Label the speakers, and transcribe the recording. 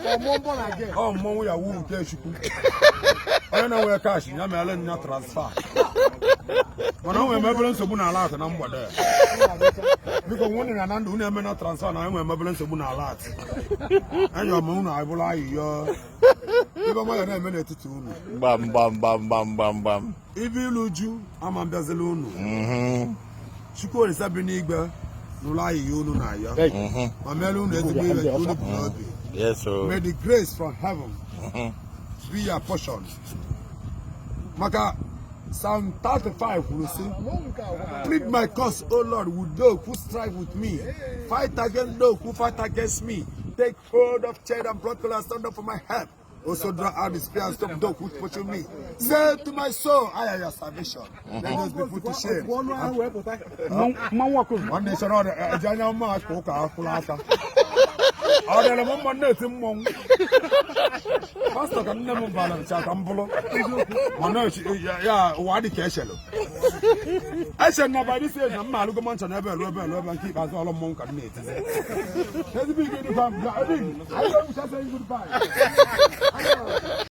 Speaker 1: Ọ mmọnwụ yahoo nke Chukwu. Onye na-enwe cash ya meele nya transfer, mana o nwere mebere nsogbu na alert na mgbede. Biko, nwunye na ndụ unu eme na transfer na enwere mebere nsogbu na alert. Enyo m unu abụrụ ayịyọ ibe ọma ya na-eme n'etiti unu.
Speaker 2: Gbam gbam gbam gbam gbam gbam.
Speaker 1: Ibe ilu uju ama mbịazila unu. Chukwu Olisa bi n'igwe n'ụlọ ayịyọ unu na-ayọ ma mere unu ezigbo ihe nke unu bụ n'obi.
Speaker 2: Yes o.
Speaker 1: May the grace from heaven be your portion, maka Psalm 35 kwuru sị, "Plead my cause, O Lord, with those who strive with me. Fight against those who fight against me. Take hold of chain and buckler and stand up for my help. Also draw out the spear and stop those who pursue me. Say to my soul, I am your salvation. Let those be put to shame."
Speaker 3: Mmanwụ ọkụzụ.
Speaker 1: Nwanne, chọrọ ọrịa eji anya mma akpa ụka akwụrụ aka. Ọ dịrị m mma na-eti mmọnwụ pastọ ka nne m bara ncha ka m bụrụ, mana ya ụwa dị ka echelụ eche na by this age na mma alụgo mancha na ebe elu ebe elu ebe nke ikpeazụ ọlụ mmọnwụ ka m na-etizi. Ezigbo ike dịkwa, ebe anyị ga-ebucha, saying goodbye.